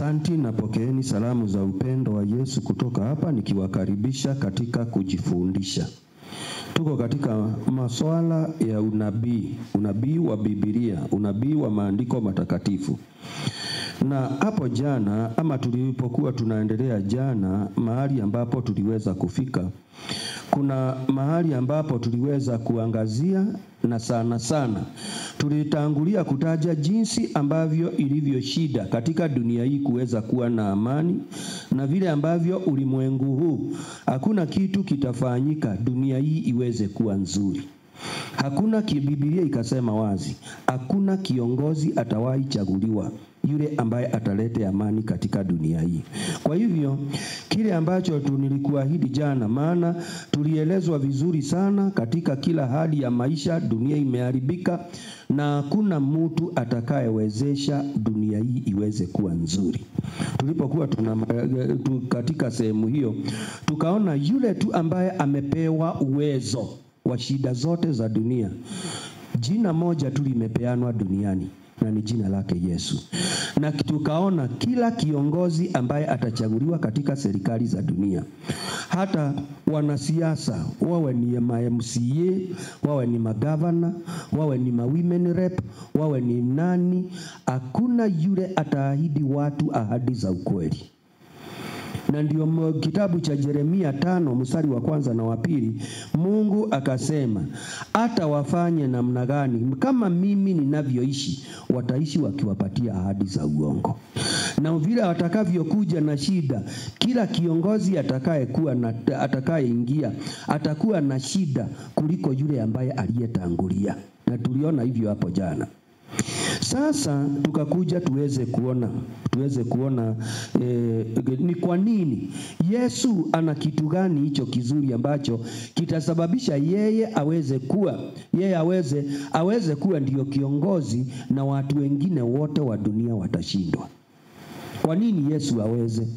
Asanti na pokeeni salamu za upendo wa Yesu kutoka hapa nikiwakaribisha katika kujifundisha. Tuko katika masuala ya unabii, unabii wa Biblia, unabii wa maandiko matakatifu. Na hapo jana ama tulipokuwa tunaendelea jana, mahali ambapo tuliweza kufika, kuna mahali ambapo tuliweza kuangazia na sana sana tulitangulia kutaja jinsi ambavyo ilivyo shida katika dunia hii kuweza kuwa na amani, na vile ambavyo ulimwengu huu hakuna kitu kitafanyika dunia hii iweze kuwa nzuri. Hakuna, Biblia ikasema wazi, hakuna kiongozi atawahi chaguliwa yule ambaye atalete amani katika dunia hii. Kwa hivyo kile ambacho nilikuahidi jana, maana tulielezwa vizuri sana katika kila hali ya maisha, dunia imeharibika na hakuna mtu atakayewezesha dunia hii iweze kuwa nzuri. Tulipokuwa katika sehemu hiyo, tukaona yule tu ambaye amepewa uwezo wa shida zote za dunia, jina moja tu limepeanwa duniani na ni jina lake Yesu. Na tukaona kila kiongozi ambaye atachaguliwa katika serikali za dunia, hata wanasiasa, wawe ni MCA, wawe ni magavana, wawe ni ma women rep, wawe ni nani, hakuna yule ataahidi watu ahadi za ukweli. Na ndio kitabu cha Yeremia 5 mstari wa kwanza na wa pili, Mungu akasema hata wafanye namna gani, kama mimi ninavyoishi, wataishi wakiwapatia ahadi za uongo. Na vile watakavyokuja na shida, kila kiongozi atakayekuwa na atakayeingia atakuwa na shida kuliko yule ambaye aliyetangulia. Na tuliona hivyo hapo jana. Sasa tukakuja tuweze kuona ni kwa nini Yesu ana kitu gani hicho kizuri ambacho kitasababisha yeye aweze kuwa, yeye aweze kuwa ndiyo kiongozi na watu wengine wote wa dunia watashindwa. Kwa nini Yesu aweze?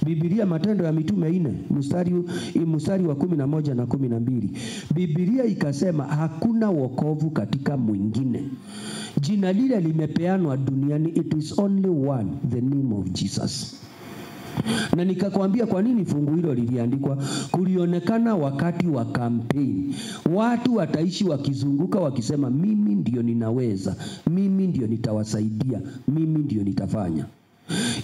Biblia Matendo ya Mitume 4 mstari wa 11 na 12. Biblia ikasema hakuna wokovu katika mwingine. Jina lile limepeanwa duniani, it is only one, the name of Jesus. Na nikakwambia kwa nini fungu hilo liliandikwa. Kulionekana wakati wa kampeni watu wataishi wakizunguka wakisema mimi ndio ninaweza, mimi ndio nitawasaidia, mimi ndio nitafanya.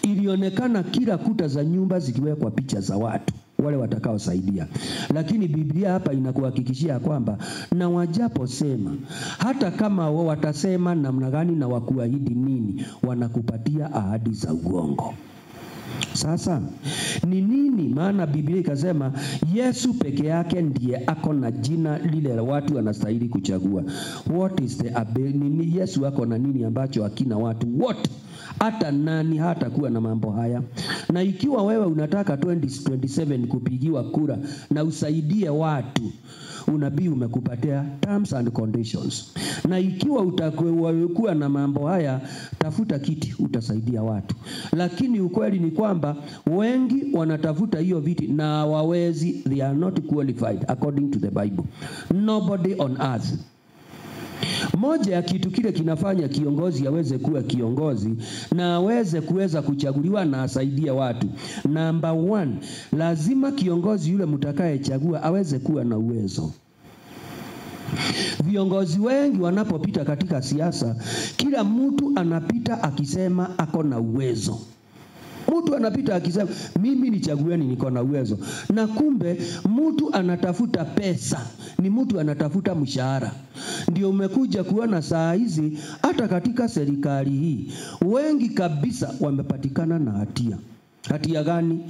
Ilionekana kila kuta za nyumba zikiwekwa picha za watu wale watakaosaidia. Lakini Biblia hapa inakuhakikishia kwamba na wajaposema, hata kama wao watasema namna gani na wakuahidi nini, wanakupatia ahadi za uongo. Sasa ni nini maana Biblia ikasema Yesu peke yake ndiye ako na jina lile watu wanastahili kuchagua? What is the ability? Yesu ako na nini ambacho hakina watu wote? Hata nani hata kuwa na mambo haya? Na ikiwa wewe unataka 2027 kupigiwa kura na usaidie watu, unabii umekupatia terms and conditions. Na ikiwa utakuwa na mambo haya, tafuta kiti, utasaidia watu. Lakini ukweli ni kwamba wengi wanatafuta hiyo viti na hawawezi, they are not qualified according to the Bible. Nobody on earth. Moja ya kitu kile kinafanya kiongozi aweze kuwa kiongozi na aweze kuweza kuchaguliwa na asaidie watu, number 1, lazima kiongozi yule mtakayechagua aweze kuwa na uwezo. Viongozi wengi wanapopita katika siasa, kila mtu anapita akisema ako na uwezo. Mtu anapita akisema mimi nichagueni niko na uwezo. Na kumbe mtu anatafuta pesa, ni mtu anatafuta mshahara. Ndio umekuja kuona saa hizi hata katika serikali hii wengi kabisa wamepatikana na hatia. Hatia gani?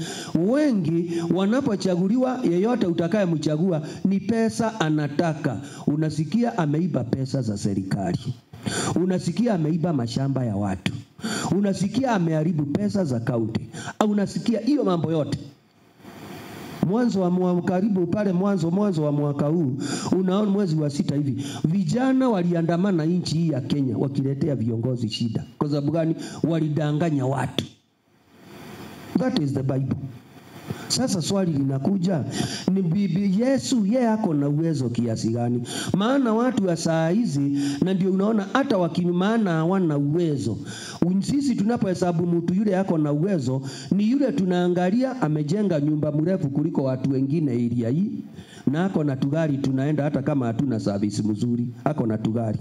Wengi wanapochaguliwa, yeyote utakayemchagua ni pesa anataka. Unasikia ameiba pesa za serikali. Unasikia ameiba mashamba ya watu. Unasikia ameharibu pesa za kaunti. Au unasikia hiyo mambo yote. Mwanzo wa mwaka, karibu pale mwanzo wa mwaka huu, unaona mwezi wa 6 hivi, vijana waliandamana nchi hii ya Kenya wakiletea viongozi shida. Kwa sababu gani? Walidanganya watu. That is the Bible. Sasa swali linakuja, ni bibi Yesu yeye ako na uwezo kiasi gani? Maana watu wa saa hizi, na ndio unaona hata wakimaana hawana uwezo. Sisi tunapohesabu mtu yule ako na uwezo ni yule tunaangalia amejenga nyumba mrefu kuliko watu wengine area hii, na ako na tugari tunaenda hata kama hatuna service mzuri, ako na tugari.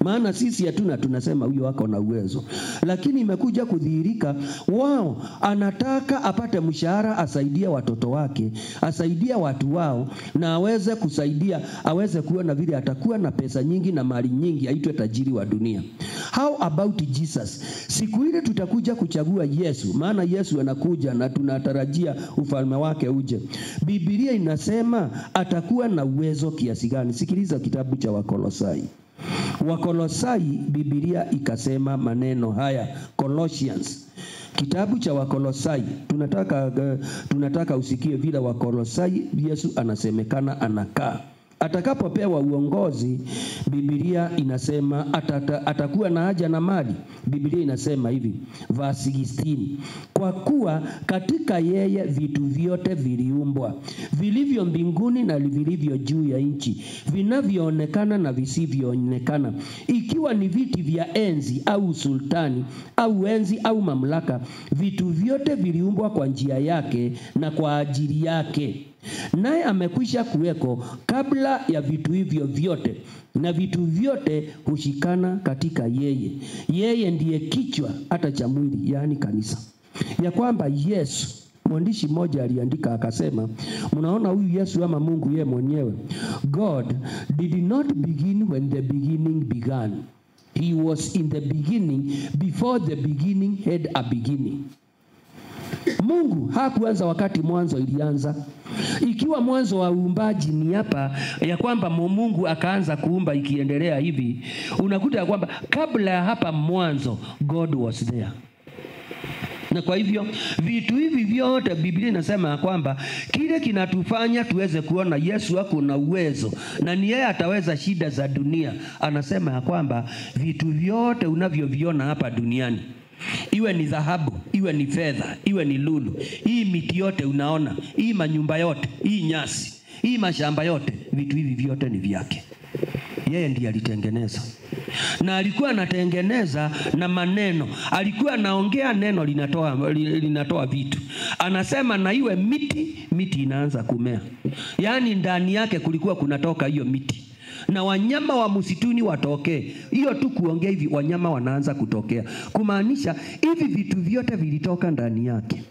Maana sisi hatuna, tunasema huyo ako na uwezo. Lakini imekuja kudhihirika wao anataka apate mshahara, asaidie watoto wake, asaidie watu wao, na aweze kusaidia, aweze kuona vile atakuwa na pesa nyingi na mali nyingi, aitwe tajiri wa dunia. How about Jesus? Siku ile tutakuja kuchagua Yesu, maana Yesu anakuja na tunatarajia ufalme wake uje. Biblia inasema atakuwa na uwezo kiasi gani? Sikiliza kitabu cha Wakolosai. Wakolosai, Biblia ikasema maneno haya, Colossians. Kitabu cha Wakolosai, tunataka usikie vile Wakolosai Yesu anasemekana anakaa. Atakapopewa uongozi, Biblia inasema atakuwa na haja na mali. Biblia inasema hivi, verse 16, kwa kuwa katika yeye vitu vyote viliumbwa, vilivyo mbinguni na vilivyo juu ya nchi, vinavyoonekana na visivyoonekana, ikiwa ni viti vya enzi au sultani au enzi au mamlaka, vitu vyote viliumbwa kwa njia yake na kwa ajili yake. Naye amekwisha kuweko kabla ya vitu hivyo vyote, na vitu vyote hushikana katika yeye. Yeye ndiye kichwa hata cha mwili, yaani kanisa. Ya kwamba Yesu, mwandishi mmoja aliandika akasema, mnaona huyu Yesu ama Mungu yeye mwenyewe, God did not begin when the beginning began. He was in the beginning before the beginning had a beginning. Mungu hakuanza wakati mwanzo ilianza. Ikiwa mwanzo wa uumbaji ni hapa ya kwamba Mungu akaanza kuumba ikiendelea hivi, unakuta ya kwamba kabla ya hapa mwanzo God was there. Na kwa hivyo vitu hivi vyote Biblia inasema kwamba kile kinatufanya tuweze kuona Yesu ako na uwezo na ni yeye ataweza shida za dunia. Anasema ya kwamba vitu vyote unavyoviona hapa duniani, iwe ni dhahabu, iwe ni fedha, iwe ni lulu, hii miti yote unaona, hii manyumba yote, hii nyasi, hii mashamba yote, vitu hivi vyote ni vyake. Yeye ndiye alitengeneza. Na alikuwa anatengeneza na maneno. Alikuwa anaongea neno linatoa vitu. Anasema na iwe miti, miti inaanza kumea. Yaani ndani yake kulikuwa kunatoka hiyo miti. Na wanyama wa msituni watokee. Hiyo tu kuongea hivi wanyama wanaanza kutokea. Kumaanisha hivi vitu vyote vilitoka ndani yake.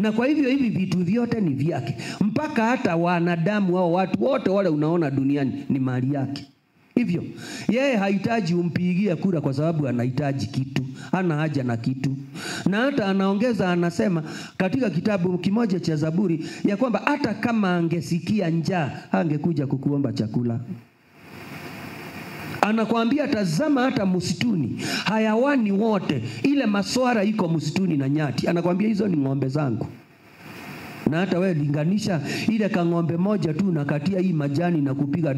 Na kwa hivyo hivi vitu vyote ni vyake. Mpaka hata wanadamu hao watu wote wale unaona duniani ni mali yake. Hivyo yeye hahitaji umpigie kura kwa sababu anahitaji kitu, hana haja na kitu. Na hata anaongeza anasema katika kitabu kimoja cha Zaburi ya kwamba hata kama angesikia njaa angekuja kukuomba chakula. Anakuambia tazama hata msituni hayawani wote, ile maswara iko msituni na nyati, anakuambia hizo ni ng'ombe zangu. Na hata wewe linganisha ile kang'ombe moja tu nakatia hii majani na kupiga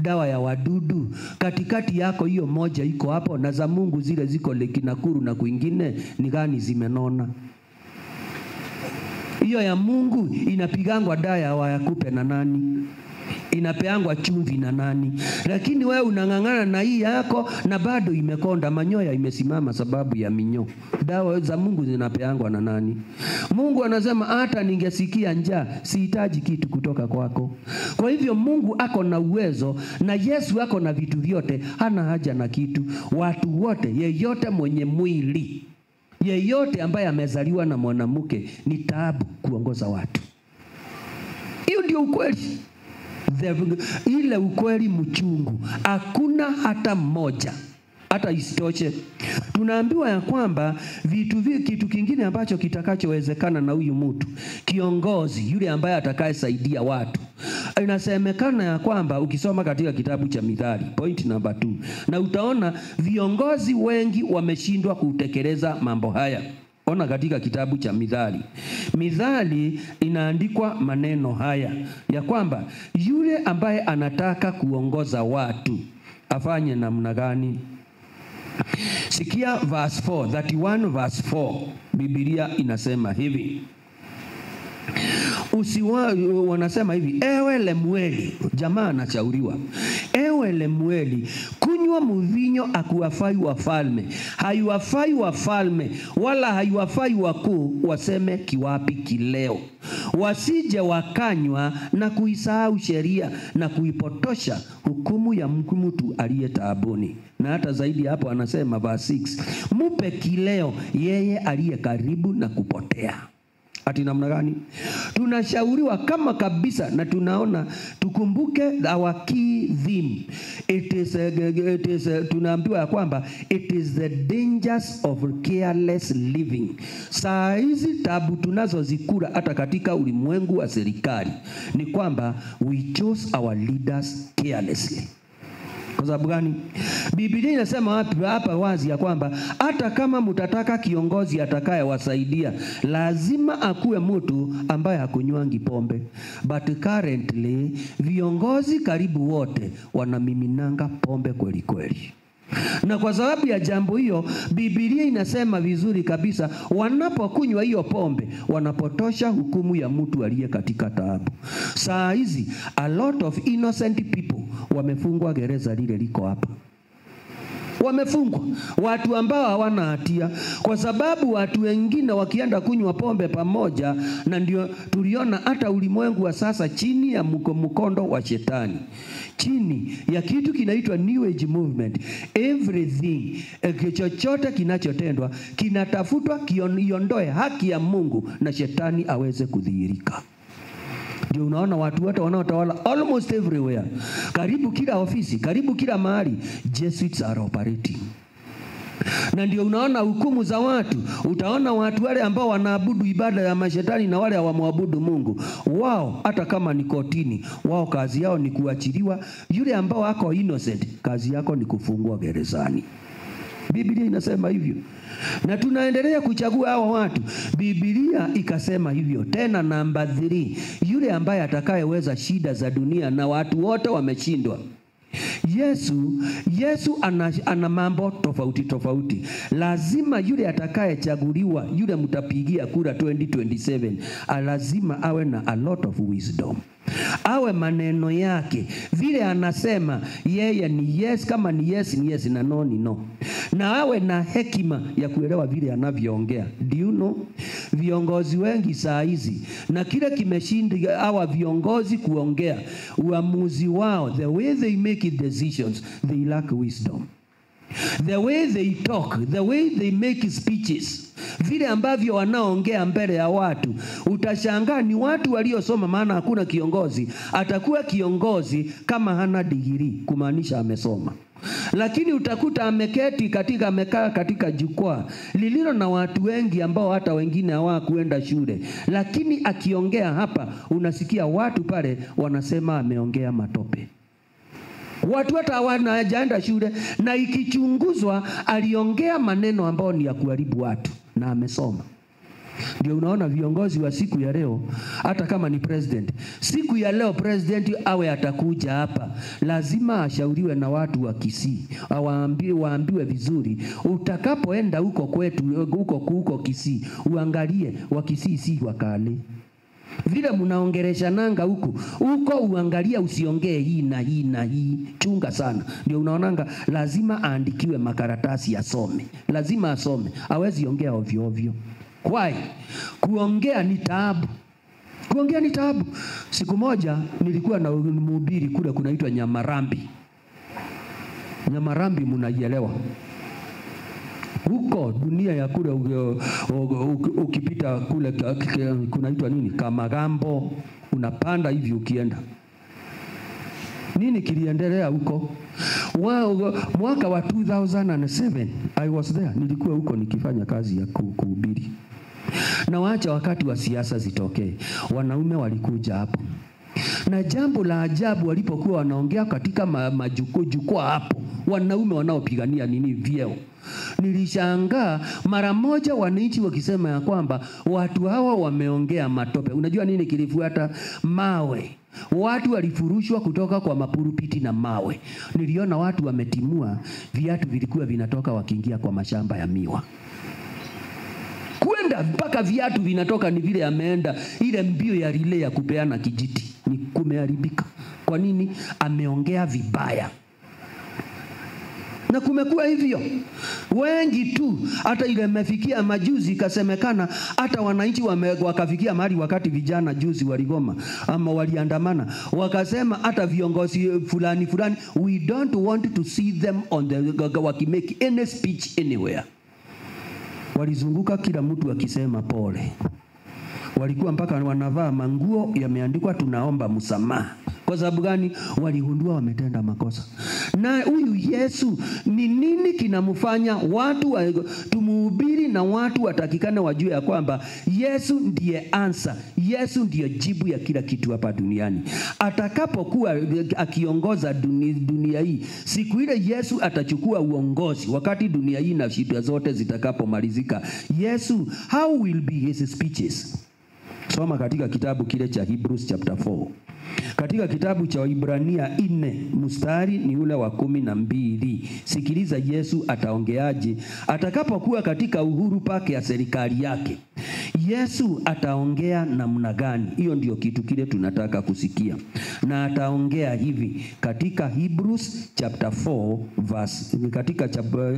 dawa ya wadudu, katikati yako hiyo moja iko hapo, na za Mungu zile ziko Lake Nakuru na kwingine ni gani zimenona? Hiyo ya Mungu inapigangwa dawa ya kupe na nani? Inapeangwa chumvi na nani? Lakini wewe unang'ang'ana na hii yako na bado imekonda, manyoya imesimama sababu ya minyoo. Dawa za Mungu zinapeangwa na nani? Mungu anasema hata ningesikia njaa sihitaji kitu kutoka kwako. Kwa hivyo Mungu ako na uwezo na Yesu ako na vitu vyote, hana haja na kitu. Watu wote, yeyote mwenye mwili, yeyote ambaye amezaliwa na mwanamke, ni taabu kuongoza watu. Hiyo ndio ukweli. Ile ukweli mchungu, hakuna hata mmoja. Hata isitoshe tunaambiwa ya kwamba kitu kingine ambacho kitakachowezekana na huyu mtu kiongozi yule ambaye atakayesaidia watu, inasemekana ya kwamba ukisoma katika kitabu cha Mithali point number 2, na utaona viongozi wengi wameshindwa kutekeleza mambo haya. Ona katika kitabu cha Mithali. Mithali inaandikwa maneno haya ya kwamba yule ambaye anataka kuongoza watu afanye namna gani? Sikia verse 4, 31 verse 4. Biblia inasema hivi. Wanasema hivi, ewe Lemueli, jamaa anashauriwa. Ewe Lemueli, kunywa Kunywa mvinyo hakuwafai wafalme, haiwafai wafalme wala haiwafai wakuu waseme kiwapi kileo, wasije wakanywa na kuisahau sheria na kuipotosha hukumu ya mtu aliye taabuni. Na hata zaidi hapo anasema verse 6, mupe kileo yeye aliye karibu na kupotea. Ati namna gani? Tunashauriwa kama kabisa, na tunaona tukumbuke our key theme. It is tunaambiwa ya kwamba it is the dangers of careless living. Saa hizi tabu tunazozikula hata katika ulimwengu wa serikali ni kwamba we chose our leaders carelessly. Kwa sababu gani? Biblia inasema wapi hapa wazi ya kwamba hata kama mtataka kiongozi atakayewasaidia, lazima akuwe mtu ambaye hakunywangi pombe. But currently viongozi karibu wote wanamiminanga pombe kweli kweli. Na kwa sababu ya jambo hiyo, Biblia inasema vizuri kabisa, wanapokunywa hiyo pombe wanapotosha hukumu ya mtu aliye katika taabu. Saa hizi a lot of innocent people wamefungwa gereza lile liko hapa. Wamefungwa watu ambao hawana hatia, kwa sababu watu wengine wakienda kunywa pombe pamoja. Na ndio tuliona hata ulimwengu wa sasa chini ya mkondo wa shetani, chini ya kitu kinaitwa New Age movement, everything, chochote kinachotendwa kinatafutwa kiondoe haki ya Mungu na shetani aweze kudhihirika. Ndio unaona watu wote wanaotawala almost everywhere, karibu kila ofisi, karibu kila mahali, Jesuits are operating. Na ndio unaona hukumu za watu. Utaona watu wale ambao wanaabudu ibada ya mashetani na wale hawamwabudu Mungu, wao hata kama ni kotini, wao kazi yao ni kuachiliwa. Yule ambao ako innocent, kazi yako ni kufungwa gerezani. Biblia inasema hivyo, na tunaendelea kuchagua hawa watu. Biblia ikasema hivyo tena. Namba 3, yule ambaye atakayeweza shida za dunia na watu wote wameshindwa. Yesu ana mambo tofauti tofauti. Lazima yule atakayechaguliwa, yule mtapigia kura 2027, lazima awe na a lot of wisdom. Awe maneno yake vile anasema yeye ni yes, kama ni yes ni yes na no ni no, na awe na hekima ya kuelewa vile anavyoongea. Do you know, viongozi wengi saa hizi, na kile kimeshinda hawa viongozi kuongea, uamuzi wao, the way they make decisions, they lack wisdom. The way they talk, the way they make speeches, vile ambavyo wanaongea mbele ya watu, utashangaa ni watu waliosoma. Maana hakuna kiongozi atakuwa kiongozi kama hana digrii, kumaanisha amesoma. Lakini utakuta ameketi katika amekaa katika jukwaa lililo na watu wengi ambao hata wengine hawakuenda shule, lakini akiongea hapa unasikia watu pale wanasema ameongea matope. Watu hata hawajaenda shule, na ikichunguzwa aliongea maneno ambayo ni ya kuharibu watu na amesoma. Ndio unaona viongozi wa siku ya leo, hata kama ni president, siku ya leo president awe atakuja hapa, lazima ashauriwe na watu wa Kisii, waambiwe vizuri, utakapoenda huko kwetu huko Kisii, uangalie wa Kisii si wakale vile mnaongelesha nanga huku huko, uangalia usiongee hii na hii na hii, chunga sana. Ndio unaonanga lazima aandikiwe makaratasi asome, lazima asome, hawezi ongea ovyo ovyo. Why? Kuongea ni taabu, kuongea ni taabu. Siku moja nilikuwa na mhubiri kule kunaitwa Nyamarambi. Nyamarambi mnaielewa? Huko dunia ya kule ukipita kule kunaitwa nini, Kamagambo, unapanda hivi ukienda. Nini kiliendelea huko? Mwaka wa 2007 I was there, nilikuwa huko nikifanya kazi ya kuhubiri. Na waacha wakati wa siasa zitokee, wanaume walikuja hapo. Na jambo la ajabu, walipokuwa wanaongea katika majukwaa hapo, wanaume wanaopigania nini vyeo, nilishangaa mara moja wananchi wakisema ya kwamba watu hawa wameongea matope. Unajua nini kilifuata? Mawe. Watu walifurushwa kutoka kwa mapulpiti na mawe. Niliona watu wametimua viatu vilikuwa vinatoka wakiingia kwa mashamba ya miwa. Kwenda mpaka viatu vinatoka ni vile ameenda ile mbio ya relay ya kupeana kijiti. Ni kumeharibika. Kwa nini? Ameongea vibaya. Na kumekuwa hivyo wengi tu, hata ile imefikia majuzi ikasemekana hata wananchi wakafikia mahali, wakati vijana juzi waligoma ama waliandamana, wakasema hata viongozi fulani fulani, we don't want to see them on the wakimake any speech anywhere. Walizunguka kila mtu akisema pole. Walikuwa mpaka wanavaa manguo yameandikwa tunaomba msamaha. Kwa sababu gani? Waligundua wametenda makosa. Na huyu Yesu ni nini kinamfanya watu tumuhubiri na watu watakikane wajue ya kwamba Yesu ndiye answer, Yesu ndiye jibu ya kila kitu hapa duniani. Atakapokuwa akiongoza dunia hii, siku ile Yesu atachukua uongozi, wakati dunia hii na shida zote zitakapomalizika, Yesu, how will be his speeches? Soma katika kitabu kile cha Hebrews chapter 4. Katika kitabu cha Waibrania 4 mstari ni ule wa 12. Sikiliza Yesu ataongeaje atakapokuwa katika uhuru pake ya serikali yake. Yesu ataongea namna gani? Hiyo ndio kitu kile tunataka kusikia. Na ataongea hivi katika Hebrews chapter 4 verse, katika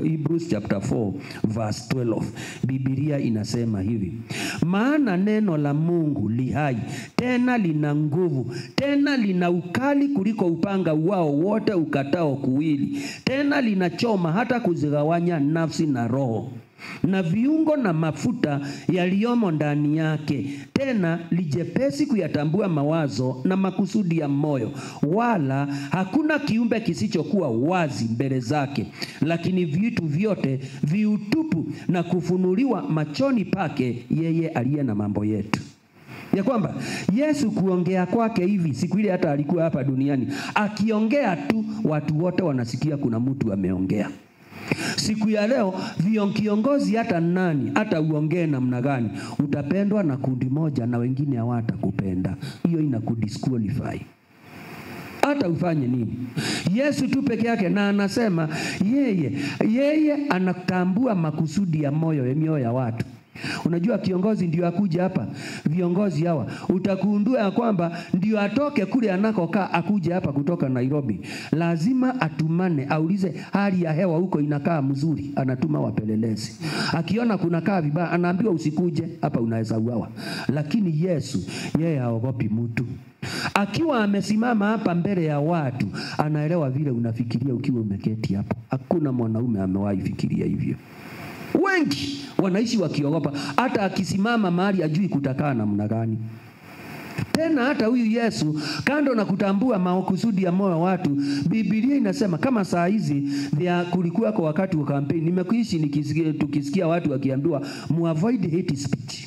Hebrews chapter 4 verse 12. Biblia inasema hivi: maana neno la Mungu li hai, tena lina nguvu, tena lina ukali kuliko upanga wao wote ukatao kuwili, tena linachoma hata kuzigawanya nafsi na roho na viungo na mafuta yaliyomo ndani yake, tena lijepesi kuyatambua mawazo na makusudi ya moyo, wala hakuna kiumbe kisichokuwa wazi mbele zake, lakini vitu vyote viutupu na kufunuliwa machoni pake yeye aliye na mambo yetu. Ya kwamba Yesu kuongea kwake hivi, siku ile hata alikuwa hapa duniani, akiongea tu watu wote wanasikia kuna mtu ameongea. Siku ya leo kiongozi hata nani, hata uongee namna gani, utapendwa na kundi moja na wengine hawatakupenda. Hiyo inakudisqualify. Hata ufanye nini? Yesu tu peke yake, na anasema yeye anatambua makusudi ya moyo ya mioyo ya watu. Unajua kiongozi ndio akuja hapa, viongozi hawa utakundua ya kwamba ndio atoke kule anakokaa akuje hapa kutoka Nairobi, lazima atumane, aulize hali ya hewa huko inakaa mzuri, anatuma wapelelezi. Akiona kunakaa vibaya anaambiwa usikuje hapa, unaweza uawa. Lakini Yesu yeye haogopi mtu. Akiwa amesimama hapa mbele ya watu, anaelewa vile unafikiria ukiwa umeketi hapo. Hakuna mwanaume amewahi fikiria hivyo. Wengi wanaishi wakiogopa, hata akisimama mahali ajui kutakaa namna gani. Tena hata huyu Yesu, kando na kutambua makusudi ya moyo watu, Biblia inasema kama saa hizi kulikuwa kwa wakati wa kampeni, nimekuishi tukisikia watu wakiambiwa muavoid hate speech,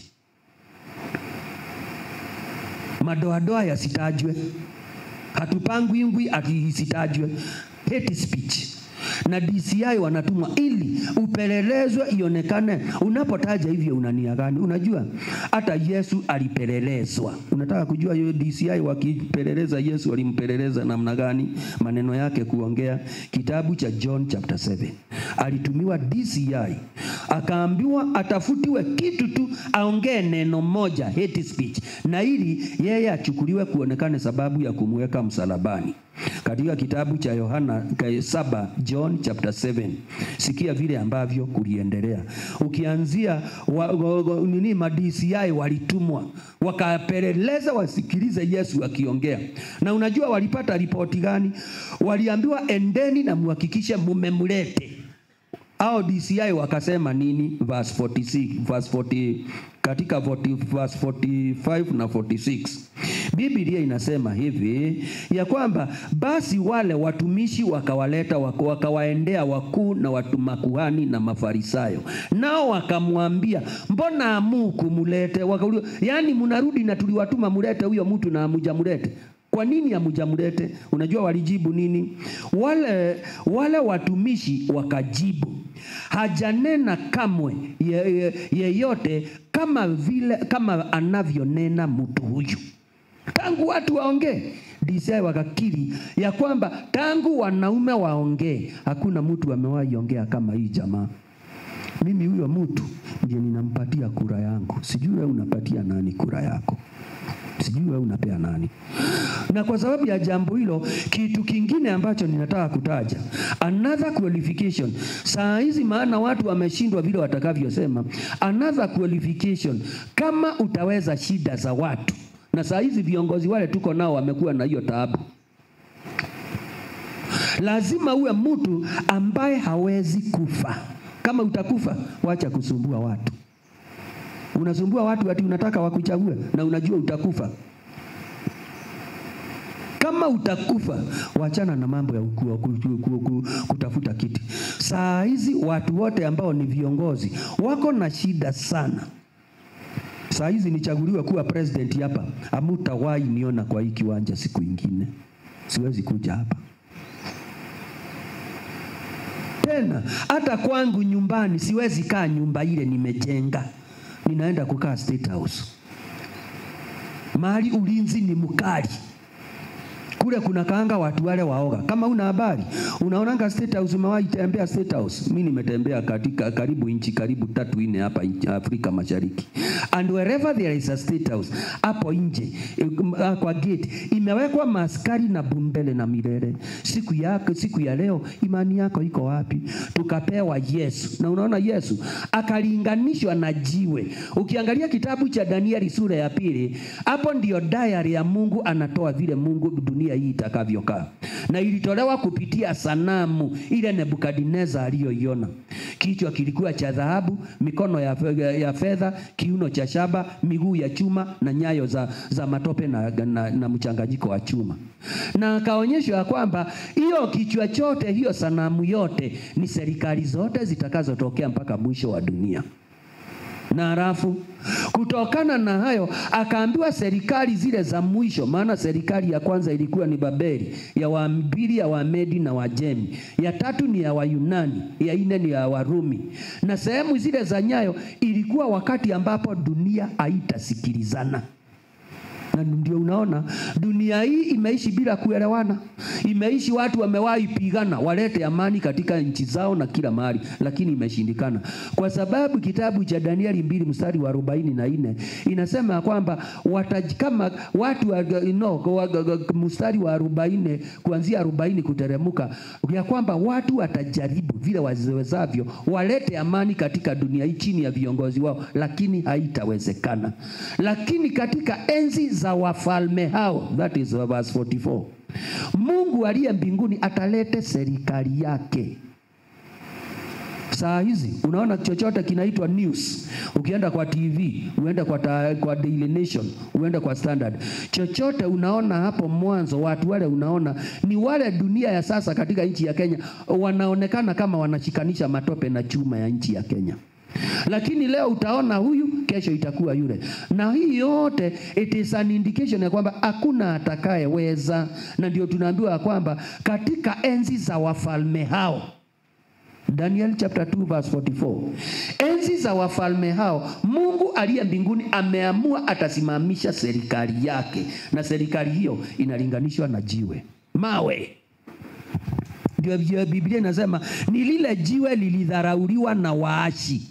madoadoa yasitajwe, hatupangwi ngwi ati isitajwe, hate speech. Na DCI wanatumwa ili upelelezwe ionekane. Unapotaja hivyo una nia gani? Unajua hata Yesu alipelelezwa. Unataka kujua hiyo DCI wakipeleleza Yesu walimpeleleza namna gani? Maneno yake kuongea, kitabu cha John chapter 7. Alitumiwa DCI, akaambiwa atafutiwe kitu tu aongee neno moja, hate speech, na ili yeye achukuliwe kuonekane sababu ya kumweka msalabani. Katika kitabu cha Yohana 7, John chapter 7, sikia vile ambavyo kuliendelea. Ukianzia nini, ma DCI walitumwa wakapeleleza wasikilize Yesu akiongea. Na unajua walipata ripoti gani? Waliambiwa endeni na muhakikishe mumemlete. Hao DCI wakasema nini? Verse 46, verse 40, katika 40, verse 45 na 46. Biblia inasema hivi ya kwamba basi wale watumishi wakawaleta wakawaendea wakuu na watu makuhani na Mafarisayo, nao wakamwambia, mbona amu kumulete? Wakauliza, yani mnarudi na tuliwatuma mulete huyo mtu na hamjamlete. Kwa nini hamjamlete? Unajua walijibu nini? Wale watumishi wakajibu, hajanena kamwe yeyote kama vile kama anavyonena mtu huyu. Tangu watu waongee, DCI wakakiri ya kwamba tangu wanaume waongee hakuna mtu amewahi ongea kama hii jamaa. Mimi huyo mtu ndiye ninampatia kura yangu. Sijui wewe unapatia nani kura yako. Sijui wewe unapea nani. Na kwa sababu ya jambo hilo, kitu kingine ambacho ninataka kutaja, another qualification. Saa hizi maana watu wameshindwa vile watakavyosema, another qualification, kama utaweza shida za watu. Na saa hizi viongozi wale tuko nao wamekuwa na hiyo taabu. Lazima uwe mtu ambaye hawezi kufa. Kama utakufa, wacha kusumbua watu. Unasumbua watu ati unataka wakuchague na unajua utakufa. Kama utakufa, wachana na mambo ya kutafuta kiti. Saa hizi watu wote ambao ni viongozi wako na shida sana. Saa hizi nichaguliwe kuwa president hapa, hamtawahi niona kwa hii kiwanja siku ingine. Siwezi kuja hapa tena. Hata kwangu nyumbani siwezi kaa nyumba ile nimejenga. Ninaenda kukaa State House. Mahali ulinzi ni mkali. Kule kuna kaanga watu wale waoga. Kama una habari, unaonanga State House, umewahi tembea State House? Mimi nimetembea katika karibu nchi karibu 3-4 hapa Afrika Mashariki. And wherever there is a State House, hapo nje kwa gate imewekwa maskari na bumbele na milele. Siku ya leo imani yako iko wapi? Tukapewa Yesu. Na unaona Yesu akalinganishwa na jiwe. Ukiangalia kitabu cha Danieli sura ya 2, hapo ndio diary ya Mungu anatoa vile Mungu dunia hii itakavyokaa. Na ilitolewa kupitia sanamu ile Nebukadneza aliyoiona. Kichwa kilikuwa cha dhahabu, mikono ya fedha, kiuno cha shaba, miguu ya chuma na nyayo za matope na mchanganyiko wa chuma. Na akaonyeshwa kwamba hiyo kichwa chote, hiyo sanamu yote ni serikali zote zitakazotokea mpaka mwisho wa dunia. Na halafu kutokana na hayo akaambiwa serikali zile za mwisho, maana serikali ya kwanza ilikuwa ni Babeli, ya Wambiri, ya Wamedi na Wajemi, ya tatu ni ya Wayunani, ya nne ni ya Warumi. Na sehemu zile za nyayo ilikuwa wakati ambapo dunia haitasikilizana. Na ndio unaona dunia hii imeishi bila kuelewana. Imeishi watu wamewahi pigana walete amani katika nchi zao na kila mahali, lakini imeshindikana. Kwa sababu kitabu cha Danieli 2 mstari wa 44 inasema kwamba kama watu mstari wa 40 kuanzia 40 kuteremuka, ya kwamba watu watajaribu vile wawezavyo walete amani katika dunia hii chini ya viongozi wao, lakini haitawezekana. Lakini katika enzi za wafalme hao, that is verse 44, Mungu aliye mbinguni atalete serikali yake. Saa hizi unaona chochote kinaitwa news. Ukienda kwa TV, uende kwa Daily Nation, uende kwa Standard, chochote unaona hapo mwanzo, watu wale unaona ni wale dunia ya sasa katika nchi ya Kenya wanaonekana kama wanashikanisha matope na chuma ya nchi ya Kenya. Lakini leo utaona huyu, kesho itakuwa yule. Na hii yote it is an indication ya kwamba hakuna atakayeweza. Na ndio tunaambiwa kwamba katika enzi za wafalme hao, Daniel chapter 2 verse 44, enzi za wafalme hao, Mungu aliye mbinguni ameamua atasimamisha serikali yake. Na serikali hiyo inalinganishwa na jiwe, mawe. Ndio Biblia inasema ni lile jiwe lilidharauliwa na waashi.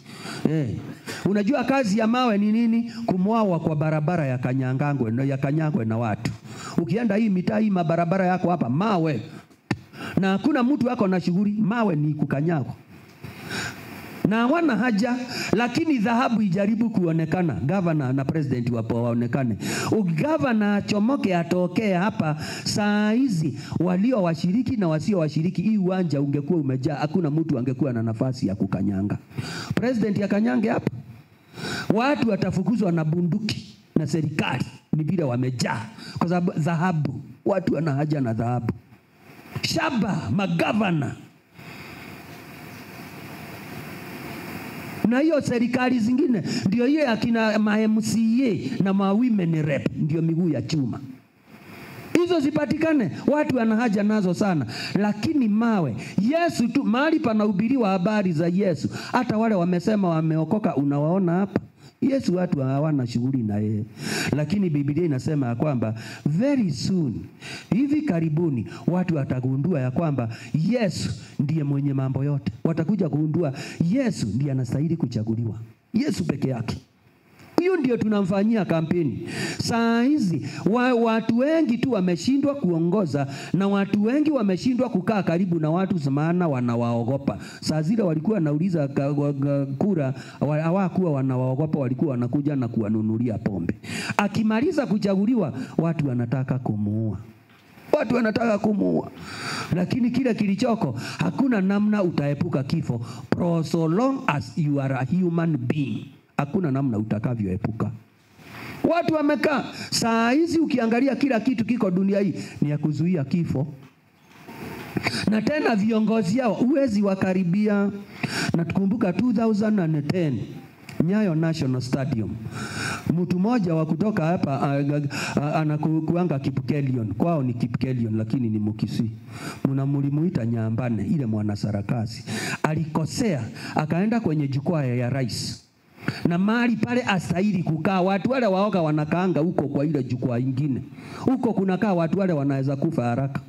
Unajua kazi ya mawe ni nini? Kumwawa kwa barabara ya Kanyangangwe, ya Kanyangwe na watu. Ukienda hii mitaa hii mabarabara yako hapa mawe. Na hakuna mtu wako na shughuli, mawe ni kukanyagwa. Na hawana haja, lakini dhahabu ijaribu kuonekana, governor na president wapo waonekane. Governor achomoke atokee hapa saa hizi, walio washiriki na wasio washiriki, hii uwanja ungekuwa umejaa, hakuna mtu angekuwa na nafasi ya kukanyanga. President akanyange hapa, watu watafukuzwa na bunduki na serikali, ni vile wamejaa. Kwa sababu dhahabu, watu wana haja na dhahabu. Shaba, magavana. Na hiyo serikali zingine ndio hiyo akina ma MCA na ma women rep, ndio miguu ya chuma. Hizo zipatikane, watu wana haja nazo sana. Lakini mawe, Yesu tu, mahali panahubiriwa habari za Yesu, hata wale wamesema wameokoka unawaona hapa. Yesu watu hawana shughuli na yeye. Lakini Biblia inasema ya kwamba very soon, hivi karibuni, watu watagundua ya kwamba Yesu ndiye mwenye mambo yote. Watakuja kugundua Yesu ndiye anastahili kuchaguliwa. Yesu peke yake. Huyu ndio tunamfanyia kampeni. Saa hizi watu wengi tu wameshindwa kuongoza na watu wengi wameshindwa kukaa karibu na watu maana wanawaogopa. Saa zile walikuwa wanauliza kura, hawakuwa wanawaogopa, walikuwa wanakuja na kuwanunulia pombe. Akimaliza kuchaguliwa, watu wanataka kumuua. Watu wanataka kumuua. Lakini kile kilichoko, hakuna namna utaepuka kifo. For so long as you are a human being, hakuna namna utakavyoepuka. Watu wamekaa. Saa hizi ukiangalia kila kitu kiko dunia hii ni ya kuzuia kifo. Na tena viongozi hao huwezi wakaribia. Na tukumbuka 2010 Nyayo National Stadium, mtu mmoja wa kutoka hapa anakuanga Kipkelion, kwao ni Kipkelion lakini ni Mukisii, mnamulimuita Nyambane, ile mwanasarakasi, alikosea akaenda kwenye jukwaa ya rais. Na mali pale astahili kukaa, watu wale waoga wanakaanga huko kwa ile jukwaa ingine. Huko kunakaa watu wale wanaweza kufa haraka.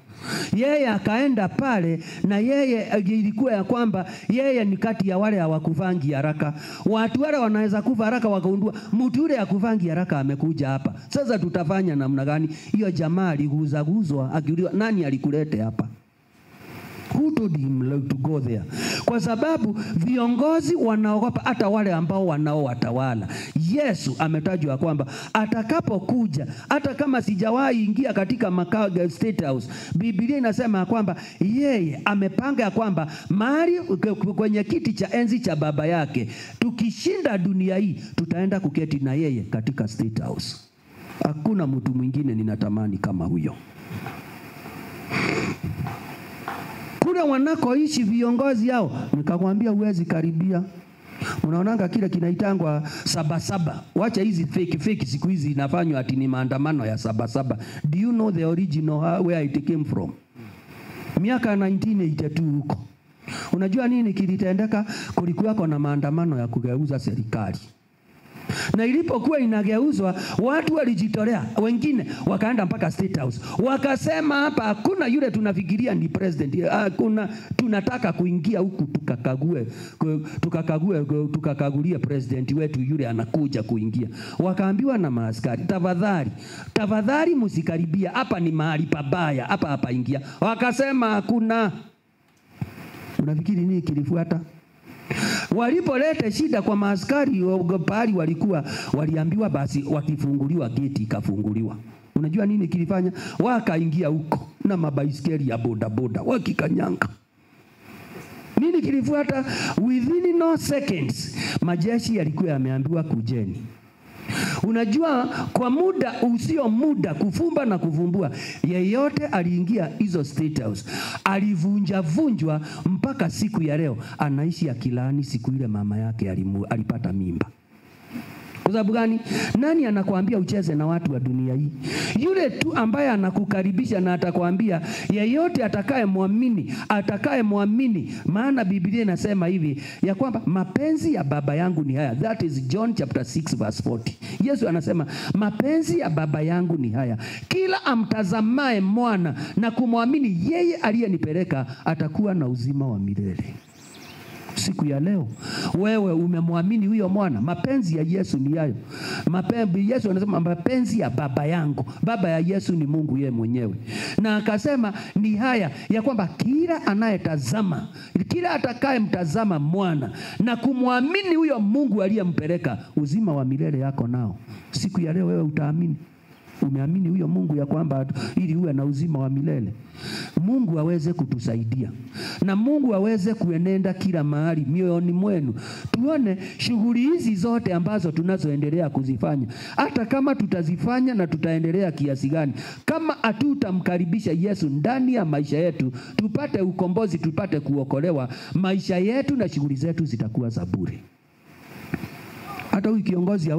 Yeye akaenda pale na yeye ilikuwa ya kwamba yeye ni kati ya wale hawakufangi haraka. Watu wale wanaweza kufa haraka wakaundua, mtu yule hakufangi haraka amekuja hapa. Sasa tutafanya namna gani? Hiyo jamaa aliguzaguzwa akiuliwa nani alikulete hapa? Who told him to go there? Kwa sababu viongozi wanaogopa hata wale ambao wanaowatawala. Yesu ametajwa kwamba atakapokuja, hata kama sijawahi ingia katika makao ya State House, Biblia inasema kwamba yeye amepanga kwamba mahali kwenye kiti cha enzi cha baba yake, tukishinda dunia hii tutaenda kuketi na yeye katika State House. Hakuna mtu mwingine ninatamani kama huyo. Kule wanakoishi viongozi hao, nikakwambia huwezi karibia. Unaonanga kile kinaitangwa sabasaba. Wacha hizi fake siku hizi inafanywa ati ni maandamano ya sabasaba. Do you know the original where it came from? Miaka 1982 huko. Unajua nini kilitendeka? Kulikuwa na maandamano ya kugeuza serikali. Na ilipokuwa inageuzwa, watu walijitolea, wengine wakaenda mpaka State House. Wakasema hapa hakuna yule tunafikiria ni president, hakuna, tunataka kuingia huku tukakagulie president wetu yule anakuja kuingia. Wakaambiwa na maaskari, tafadhali, tafadhali msikaribia, hapa ni mahali pabaya, hapa hapa ingia. Wakasema hakuna. Unafikiri nini kilifuata? Walipoleta shida kwa maaskari pahali walikuwa, waliambiwa basi wakifunguliwa geti ikafunguliwa. Unajua nini kilifanya? Wakaingia huko na mabaiskeli ya boda boda wakikanyanga. Nini kilifuata? Within no seconds majeshi yalikuwa yameambiwa kujeni. Unajua kwa muda usio muda, kufumba na kuvumbua, yeyote aliingia hizo State House alivunja vunjwa mpaka siku ya leo anaishi akilani siku ile mama yake alipata mimba. Kwa sababu gani? Nani anakuambia ucheze na watu wa dunia hii? Yule tu ambaye anakukaribisha na atakwambia yeyote atakayemwamini, atakayemwamini. Maana Biblia inasema hivi ya kwamba mapenzi ya baba yangu ni haya. That is John chapter 6 verse 40. Yesu anasema mapenzi ya baba yangu ni haya, kila amtazamaye mwana na kumwamini yeye aliyenipeleka atakuwa na uzima wa milele. Siku ya leo wewe umemwamini huyo mwana. Mapenzi ya Yesu ni hayo. Mapenzi Yesu anasema mapenzi ya baba yangu. Baba ya Yesu ni Mungu yeye mwenyewe. Na akasema ni haya ya kwamba kila anayetazama, kila atakayemtazama mwana na kumwamini huyo Mungu aliyempeleka, uzima wa milele yako nao. Siku ya leo wewe utaamini. Umeamini huyo Mungu ya kwamba ili uwe na uzima wa milele. Mungu aweze kutusaidia. Na Mungu aweze kuenenda kila mahali mioyoni mwenu. Tuone shughuli hizi zote ambazo tunazoendelea kuzifanya, hata kama tutazifanya na tutaendelea kiasi gani, kama hatutamkaribisha Yesu ndani ya maisha yetu, tupate ukombozi, tupate kuokolewa, maisha yetu na shughuli zetu zitakuwa za bure. Hata huyu kiongozi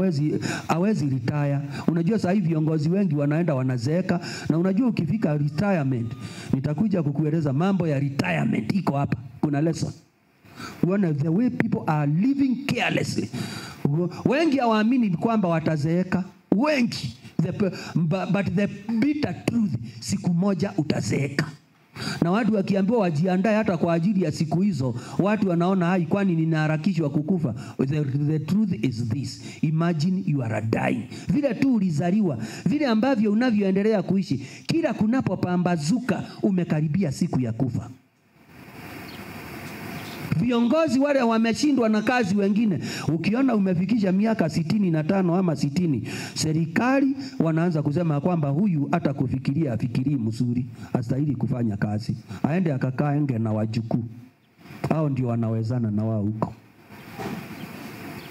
hawezi retire. Unajua sasa hivi viongozi wengi wanaenda wanazeeka, na unajua ukifika retirement, nitakuja kukueleza mambo ya retirement iko hapa. Kuna lesson. Uone the way people are living carelessly. Wengi hawaamini kwamba watazeeka. Wengi. But the bitter truth, siku moja utazeeka. Na watu wakiambiwa wajiandae hata kwa ajili ya siku hizo, watu wanaona hai, kwani ninaharakishwa kukufa? The truth is this: imagine you are dying. Vile tu ulizaliwa, vile ambavyo unavyoendelea kuishi, kila kunapopambazuka umekaribia siku ya kufa. Viongozi wale wameshindwa na kazi wengine, ukiona umefikisha miaka 65 ama 60, serikali wanaanza kusema kwamba huyu hata kufikiria afikirii mzuri, astahili kufanya kazi, aende akakaenge na wajukuu. Hao ndio wanawezana na wao huko.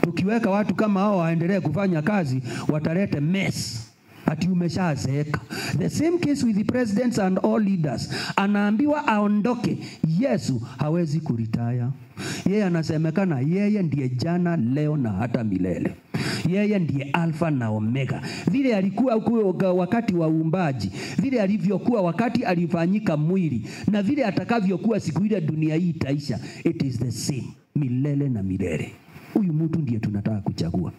Tukiweka watu kama hao waendelee kufanya kazi, watalete mess. Ati umeshazeeka. The same case with the presidents and all leaders. Anaambiwa aondoke. Yesu hawezi kuritaya. Yeye anasemekana yeye ndiye jana, leo na hata milele. Yeye ndiye Alfa na Omega. Vile alikuwa wakati wa uumbaji, vile alivyokuwa wakati alifanyika mwili, na vile atakavyokuwa siku ile dunia hii itaisha. It is the same, milele na milele. Huyu mtu ndiye tunataka kuchagua.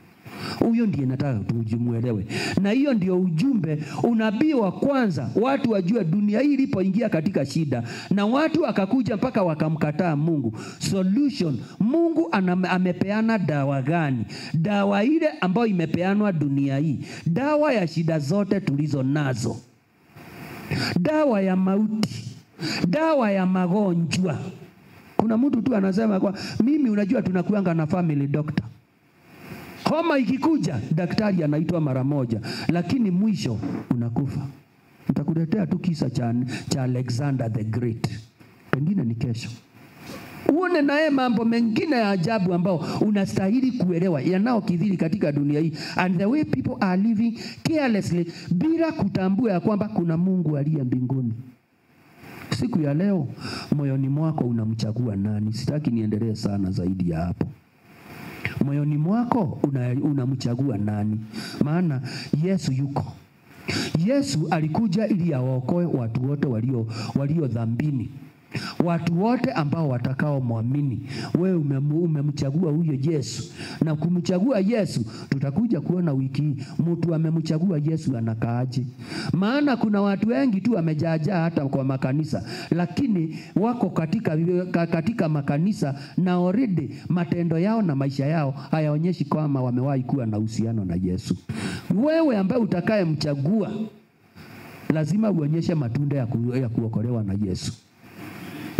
Huyo ndiye nataka tujimuelewe. Na hiyo ndio ujumbe, unabii wa kwanza, watu wajue dunia hii ilipoingia katika shida na watu akakuja mpaka wakamkataa Mungu. Solution, Mungu amepeana dawa gani? Dawa ile ambayo imepeanwa dunia hii, dawa ya shida zote tulizo nazo, dawa ya mauti, dawa ya magonjwa. Kuna mtu tu anasema kwa mimi, unajua tunakuanga na family doctor. Homa ikikuja, daktari anaitwa mara moja, lakini mwisho unakufa. Nitakuletea tu kisa cha Alexander the Great. Pengine ni kesho. Uone naye mambo mengine ya ajabu ambao unastahili kuelewa yanayokithiri katika dunia hii. And the way people are living carelessly bila kutambua ya kwamba kuna Mungu aliye mbinguni. Siku ya leo moyoni mwako unamchagua nani? Sitaki niendelee sana zaidi ya hapo. Moyoni mwako unamchagua nani? Maana Yesu yuko. Yesu alikuja ili awaokoe watu wote walio dhambini. Watu wote ambao watakao muamini. Wewe umemchagua huyo Yesu. Na kumchagua Yesu, tutakuja kuona wiki hii mtu amemchagua Yesu anakaaje. Maana kuna watu wengi tu wamejaajaa hata kwa makanisa, lakini wako katika makanisa na already matendo yao na maisha yao hayaonyeshi kwamba wamewahi kuwa na uhusiano na Yesu. Wewe ambaye utakayemchagua lazima uonyeshe matunda ya kuokolewa na Yesu.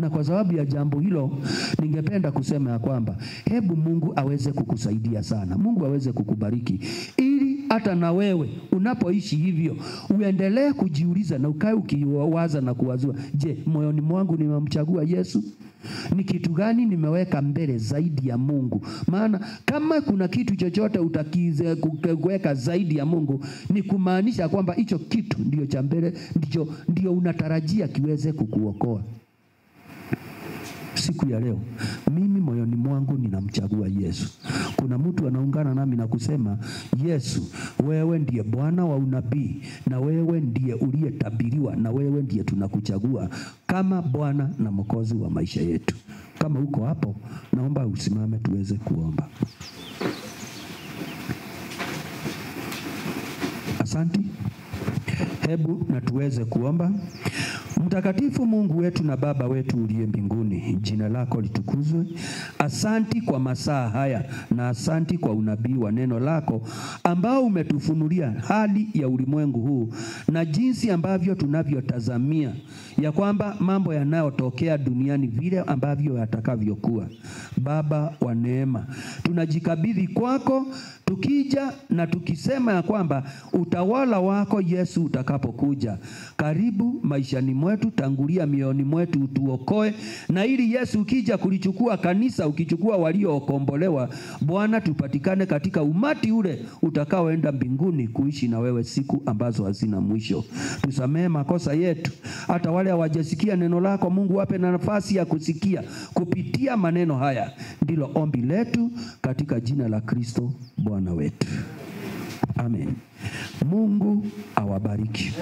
Na kwa sababu ya jambo hilo, ningependa kusema ya kwamba hebu Mungu aweze kukusaidia sana. Mungu aweze kukubariki ili hata na wewe unapoishi hivyo uendelee kujiuliza na ukae ukiwaza na kuwazua, je, moyoni mwangu nimemchagua Yesu? Ni kitu gani nimeweka mbele zaidi ya Mungu? Maana kama kuna kitu chochote utakize kuweka zaidi ya Mungu, ni kumaanisha kwamba hicho kitu ndio cha mbele, ndio unatarajia kiweze kukuokoa. Siku ya leo mimi moyoni mwangu ninamchagua Yesu. Kuna mtu anaungana nami na kusema, Yesu, wewe ndiye Bwana wa unabii, na wewe ndiye uliyetabiriwa, na wewe ndiye tunakuchagua kama Bwana na Mwokozi wa maisha yetu. Kama uko hapo, naomba usimame tuweze kuomba. Asante. Hebu na tuweze kuomba. Mtakatifu Mungu wetu na Baba wetu uliye mbinguni, jina lako litukuzwe. Asanti kwa masaa haya na asanti kwa unabii wa neno lako ambao umetufunulia hali ya ulimwengu huu na jinsi ambavyo tunavyotazamia ya kwamba mambo yanayotokea duniani vile ambavyo yatakavyokuwa. Baba wa neema, tunajikabidhi kwako tukija na tukisema ya kwamba utawala wako Yesu utakapokuja karibu maishani mwetu, tangulia mioyoni mwetu, utuokoe. Na ili Yesu ukija kulichukua kanisa, ukichukua waliookombolewa, Bwana, tupatikane katika umati ule utakaoenda mbinguni kuishi na wewe siku ambazo hazina mwisho. Tusamehe makosa yetu, hata wale hawajasikia neno lako Mungu wape na nafasi ya kusikia kupitia maneno haya. Ndilo ombi letu katika jina la Kristo Bwana wetu. Amen. Mungu awabariki.